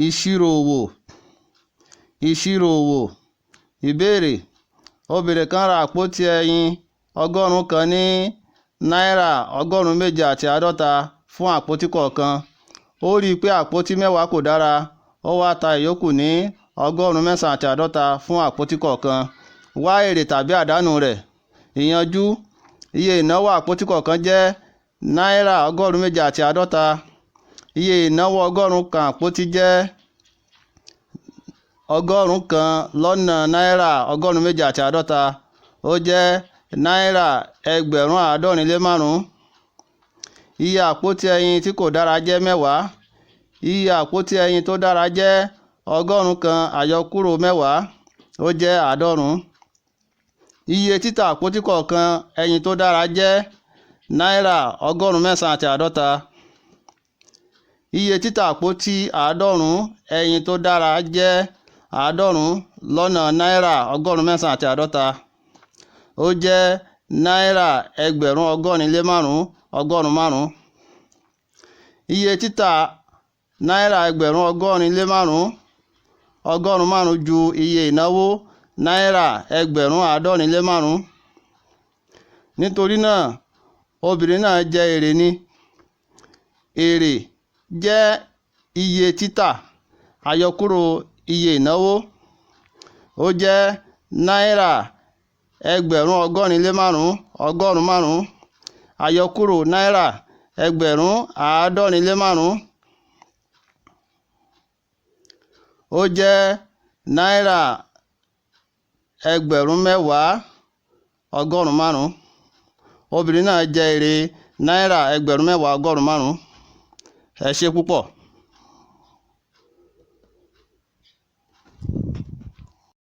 Ìṣirò òwò. Ìṣirò òwò. Ìbéèrè: obìnrin kan ra àpótí ẹyin 100 ní náírà 750 fún àpótí kọ̀ọ̀kan. Ó rí i pé àpótí 10 kò dára, ó wá ta ìyókù ní 950 fún àpótí kọ̀ọ̀kan. Wá èrè tàbí àdánù rẹ̀. Ìyanjú: iye ìnáwó àpótí kọ̀ọ̀kan jẹ́ náírà 750. Iye ìnáwó 100 àpótí jẹ́ 100 lọ́nà náírà 750, ó jẹ́ náírà 75,000. Iye àpótí ẹyin tí kò dára jẹ́ 10. Iye àpótí ẹyin tó dára jẹ́ 100 àyọkúrò 10, ó jẹ́ 90. Iye títà àpótí kọ̀ọ̀kan ẹyin tó dára jẹ́ náírà 950. Iye títà àpótí 90 ẹyin tó dára jẹ́ 90 lọ́nà náírà 950, ó jẹ́ náírà 85,500. Iye títà náírà 85,500 ju iye ìnáwó náírà 75,000. Nítorí náà, obìnrin náà jẹ èrè ní. Èrè jẹ́ iye títà àyọkúrò iye ìnáwó, ó jẹ́ náírà 85,500 àyọkúrò náírà 75,000, ó jẹ́ náírà 10,500. Obìnrin náà jẹ èrè náírà 10,500. Ẹ ṣé púpọ̀.